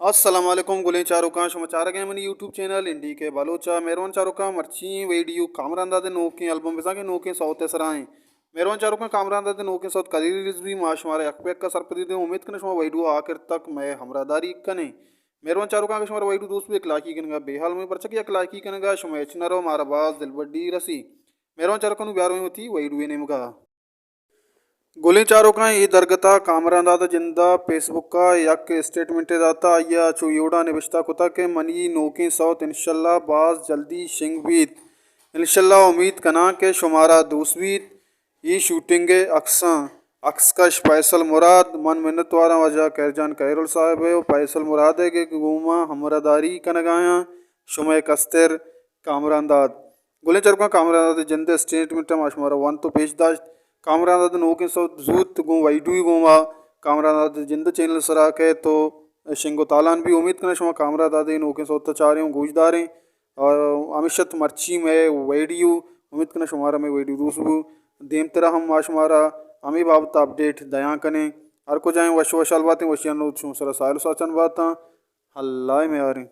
السلام علیکم گلیں چاروکاں، شما چارگ ءَ منی یوٹیوب چینل این ڈی کے بلوچ ءَ۔ مہروان چاروکاں، مرچی ویڈیو کامران داد ءِ نوکیں البم بزاں کہ نوکیں سوت ءِ سرا ایں۔ مہروان چاروکاں، کامران داد ءِ نوکیں سوت کدی ریلیز بی، ما شمارا یک پہ یک ءَ سرپدی دیں۔ امید کناں شما ویڈیو آخر تک مئے ہمراہداری کنیں۔ مہروان چاروکاں، اگر شمارا ویڈیو دوست بی، یک لائکی کنگا بے حال مئے، پرچا کہ یک لائکی کنگا شما ہچ نہ رو، مارا باز دلبڈی رسی۔ مہروان چاروکاں، نوں بیارویں وتی ویڈیو ءِ نیمگا۔ گلیں چاروکاں، اے درگتا کامران داد ءِ جند ءَ فیس بک ءَ یک اسٹیٹمنٹے داتا۔ آئی ءَ چو اے وڑا نبشتہ کتا کہ منی نوکیں سوت انشاءاللہ باز جلدی شنگ بیت۔ انشاءاللہ امید کناں کہ شمارا دوست بیت۔ اے شوٹنگ ءِ عکساں، عکس کش فیصل مراد۔ من منتواراں واجہ خیر جان خیرل صاحب ءِ و فیصل مراد ءِ کہ گوما ہمراہداری کنگایاں۔ شمئے کستر کامران داد۔ گلیں چاروکاں، کامران داد ءِ جند ءِ اسٹیٹمنٹ ءَ ما شمارا ونت و پیش داشت۔ کامران داد ءِ نوکیں سوت زوت گوں ویڈیوی گوما کامران داد ءِ جند ءِ چینل ءِ سرا کئیت و شنگ و تالان بی۔ امید کناں شما کامران داد ءِ نوکیں سوت ءَ چاریں و گوش داریں۔ اور ہمیش ات مرچی مئے ویڈیو۔ امید کناں شمارا مئے ویڈیو دوست بو۔ دیمترا ہم ما شمارا ہمے بابت اپڈیٹ دیاں کنیں۔ ہر کجائیں وش وشحال باتیں، وشیانی روچ شمئے سرا ساہیل و ساچان باتاں۔ اللہ ءِ میاریں۔